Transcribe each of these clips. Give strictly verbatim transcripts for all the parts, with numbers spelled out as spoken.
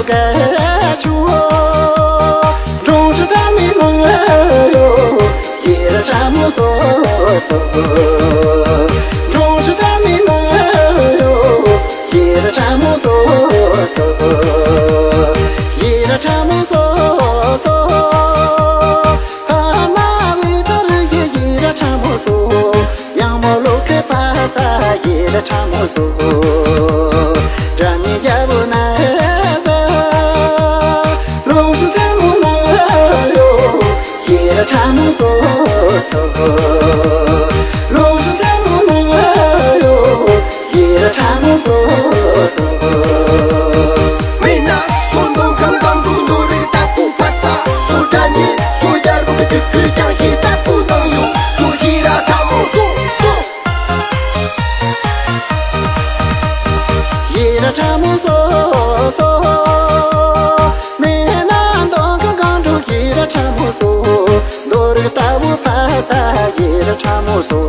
ཀ་ཆུ་འབྲོང་ཆུ་ཐ་མི་ནང་ཡོ། ཡི་ར་ཁྲ་མོ་སོ་སོ། འབྲོང་ཆུ་ཐ་མི་ནང་ཡོ། ཡི་ར་ཁྲ་མོ་སོ་སོ། ཡི་ར་ཁྲ་མོ་སོ་སོ། ཕ་ན་བི་ཚ་རུ་ཡི་ཡི་ར་ཁྲ་མོ་སོ། ཡང་མོ་ལོ་ཁེ་ཕ་ས་ཡི་ར་ཁྲ་མོ་སོ། དྲ་མི་རྒྱ་བོ་ན་ས། ལོ་ཤུ་ཚན་མོ་ན་ཡོ། ཡི་ར་ཁྲ་མོ་སོ་སོ། ལོ་ཤུ་ཚན་མོ་ན་ཡོ། ཡི་ར་ཁྲ་མོ་སོ་སོ། མི་ན་སོ་འདོམ་ཁམ་གང་དུ་འདུ་རིག་ཏ་ཀུ་ཕ་ས། སོ་དྲ་ནི་སོ་རྒྱ་རུ་གི་ཁུ་ཀྱང་ཡི་ཏ་ཀུ་ནང་ཡོ། སོ་ཡི་ར་ཁྲ་མོ་སོ་སོ། ཡི་ར་ཁྲ་མོ་སོ་སོ། མེ་ན་འདོང་ཁ་གང་འགྲོ་ཡི་ར་ཁྲ་མོ་སོ། འདོ་རིག་ཏ་བུ་ཕ་ས་ཡི་ར་ཁྲ་མོ་སོ།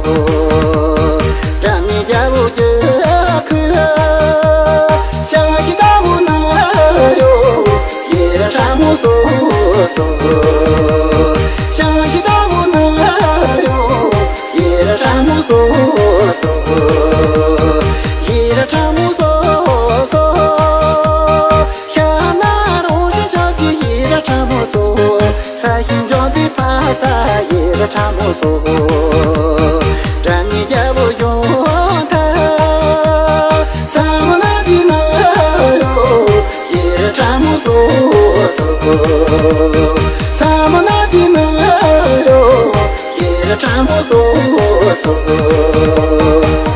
དྲ་མི་རྒྱ་བུ་རྒྱ་ཁུ། ཤང་ཤི་ཏ་བུ་ན་ཡོ། ཡི་ར་ཁྲ་མོ་སོ་སོ། ཤང་ཤི་ཏ་བུ་ན་ཡོ། ཡི་ར་ཁྲ་མོ་སོ་སོ། ཡི་ར་ཁྲ་མོ་སོ་སོ། ཤ་ན་རོ་ཤ་ཤ་གི་ཡི་ར་ཁྲ་མོ་སོ། ལྷ་ཤིང་ལྗོན་པའི་ཕ་ས་ཡི་ར་ཁྲ་མོ་སོ། དྲ་ནི་རྒྱ་བོ་ཡོང་ཐ། ས་མོ་ན་གི་ན་ཡོ། ཡི་ར་ཁྲ་མོ་སོ་སོ། ས་མོ་ན་གི་ན་ཡོ། ཡི་ར་ཁྲ་མོ་སོ་སོ།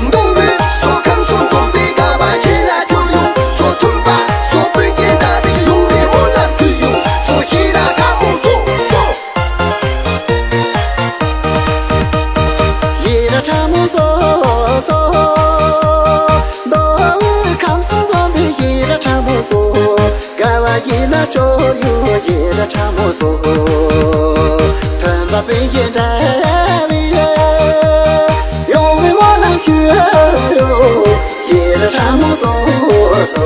མདོ་བའི་སོ་ཁམས་སོ་འཛོམས་པའི་དགའ་བ་ཡིད་ལ་སྐྱོ་ཡོང་སོ། མཐུན་པ་སོ་པོའི་སྙན་གྲགས་རིག་ཡོང་བའི་སྨོན་ལམ་ཕུལ་ཡོང་སོ། ཡི་ར་ཁྲ་མོ་སོ་སོ། ཡི་ར་ཁྲ་མོ་སོ་སོ། མདོ་བའི་ཁམས་སོ་འཛོམས་པའི་ཡི་ར་ཁྲ་མོ་སོ། དགའ་བ་ཡིད་ལ་སྐྱོ་ཡོ་ཡི་ར་ཁྲ་མོ་སོ། མཐུན་པ་པའི་ཡི་འདྲ་བའི་ཡོང་བའི་སྨོན་ལམ་ཞུ་ཡོ་ཡི་ར་ཁྲ་མོ་སོ་སོ།